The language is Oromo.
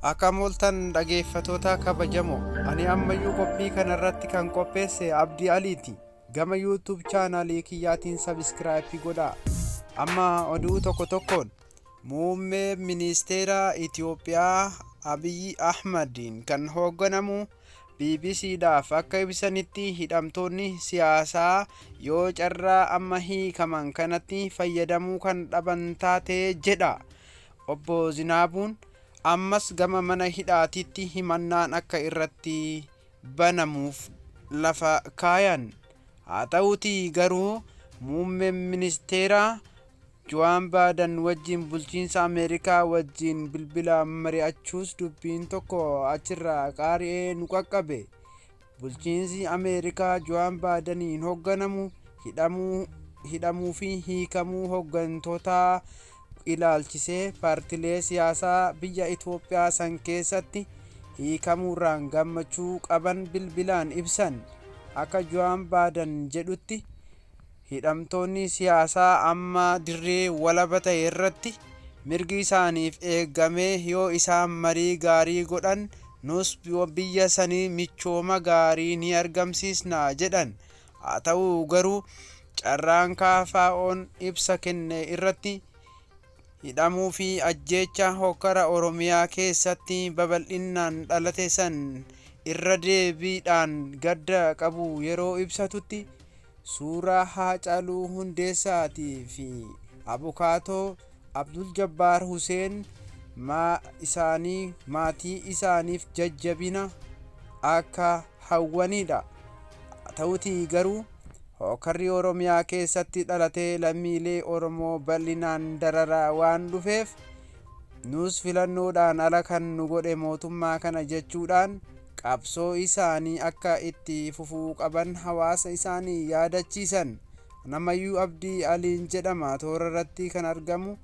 Akkam ooltan dhageeffatoota kabajamoo, ani ammayyuu qophii kanarratti kan qopheesse Abdii Aliiti. Gama YouTube chaanaalii kiyyaatiin sabiskiraayipii godhaa. Amma oduu tokko tokkoon muummee ministeera Itoophiyaa Abiyyi Ahmadiin kan hoogganamu BBCdhaaf akka ibsanitti, hidhamtoonni siyaasaa yoo carraa amma hiikaman kanatti fayyadamuu kan dhaban taate jedha. Obbo Zinaabuun ammas gama mana hidhaatitti himannaan akka irratti banamuuf lafa kaayan. Haa ta'uutii garuu muummeen ministeeraa Joan Baadan wajjin bulchiinsa Ameerikaa wajjin bilbilaan mari'achuus dubbiin tokko achirraa qaari'ee nu qaqqabe. Bulchiinsi Ameerikaa Joan Baadaniin hoogganamu hidhamuu fi hiikamuu hooggantootaa ilaalchisee paartilee siyaasaa biyya Itoophiyaa san keessatti hiikamuurraan gammachuu qaban bilbilaan ibsan. Akka Joan Baadan jedhutti, hidhamtoonni siyaasaa amma dirree walaba ta'e irratti mirgi isaaniif eegamee yoo isaan marii gaarii godhan, nus biyya sanii michooma gaarii ni argamsiisna jedhan. Haa ta'u garuu carraan KFO'n ibsa kenne irratti hidhamuu fi ajjeecha hokkara Oromiyaa keessatti babal'innaan dhalate san irra deebiidhaan gadda qabu yeroo ibsatutti, suuraa Haacaaluu Hundeessaatii fi abukaatoo Abdul Jabbaar Huseen isaanii maatii isaaniif jajjabina akka hawwanidha. Ta'utii garuu hokkarri Oromiyaa keessatti dhalatee lammiilee Oromoo bal'inaan dararaa waan dhufeef, nus filannoodhaan ala kan nu godhe mootummaa kana jechuudhaan qabsoo isaanii akka itti fufuu qaban hawaasa isaanii yaadachiisan. Namayyuu Abdii Aliin jedhama, toora irratti kan argamu.